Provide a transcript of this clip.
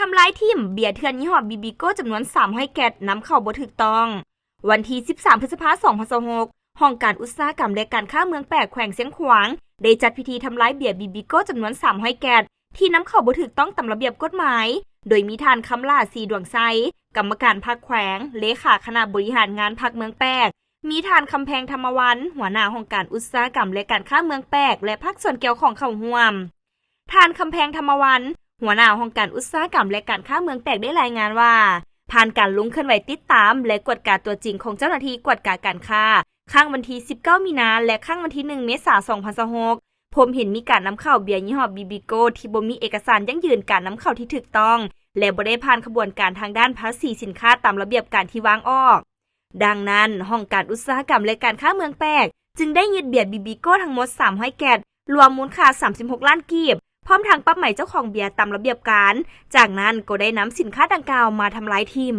ທຳລາຍຖິ້ມເບຍເຖື່ອນຍີ່ຫໍ້ ບີບີໂກ້ ຈຳນວນສາມຮ້ອຍແກັດ ນຳເຂົ້າບໍ່ຖືກຕ້ອງ. ວັນທີສິບສາມ ພຶດສະພາ ສອງພັນຊາວຫົກ ຫ້ອງການອຸດສາຫະກຳ ແລະ ການຄ້າເມືອງແປກ ແຂວງຊຽງຂວາງ ໄດ້ຈັດພິທີທຳລາຍເບຍບີບີໂກ້ ຈຳນວນສາມຮ້ອຍແກັດ ທີ່ນຳເຂົ້າບໍ່ຖືກຕ້ອງຕາມລະບຽບກົດໝາຍ, ໂດຍມີທ່ານ ຄຳຫຼ້າ ສີດວງໄຊ ກຳມະການພັກແຂວງ, ເລຂາຄະນະບໍລິຫານງານພັກເມືອງແປກ, ມີທ່ານ ຄຳແພງ ທຳມະວັນ ຫົວໜ້າຫ້ອງການອຸດສາຫະກຳ ແລະ ການຄ້າເມືອງແປກ ແລະ ພາກສ່ວນກ່ຽວຂ້ອງເຂົ້າຮ່ວມ. ທ່ານ ຄຳແພງ ທຳມະວັນ ຫົວໜ້າຫ້ອງການອຸດສາຫະກຳ ແລະ ການຄ້າເມືອງແປກ ໄດ້ລາຍງານວ່າ ຜ່ານການລົງເຄື່ອນໄຫວຕິດຕາມ ແລະ ກວດກາຕົວຈິງຂອງເຈົ້າໜ້າທີ່ກວດກາການຄ້າ ຄັ້ງວັນທີສິບເກົ້າ ມີນາ ແລະ ຄັ້ງວັນທີໜຶ່ງ ເມສາ ສອງພັນຊາວຫົກ ພົບເຫັນມີການນຳເຂົ້າເບຍຍີ່ຫໍ້ ບີບີໂກ້ ທີ່ບໍ່ມີເອກະສານຢັ້ງຢືນການນຳເຂົ້າທີ່ຖືກຕ້ອງ ແລະ ບໍ່ໄດ້ຜ່ານຂະບວນການທາງດ້ານພາສີສິນຄ້າຕາມລະບຽບການທີ່ວາງອອກ. ດັ່ງນັ້ນ, ຫ້ອງການອຸດສາຫະກຳ ແລະ ການຄ້າເມືອງແປກ ຈຶ່ງໄດ້ຍຶດເບຍບີບີໂກ້ທັງໝົດສາມຮ້ອຍແກັດ ລວມມູນຄ່າສາມສິບຫົກລ້ານກີບ, ພ້ອມທັງປັບໃໝເຈົ້າຂອງເບຍຕາມລະບຽບການ, ຈາກນັ້ນກໍໄດ້ນຳສິນຄ້າດັ່ງກ່າວມາທຳລາຍຖິ້ມ.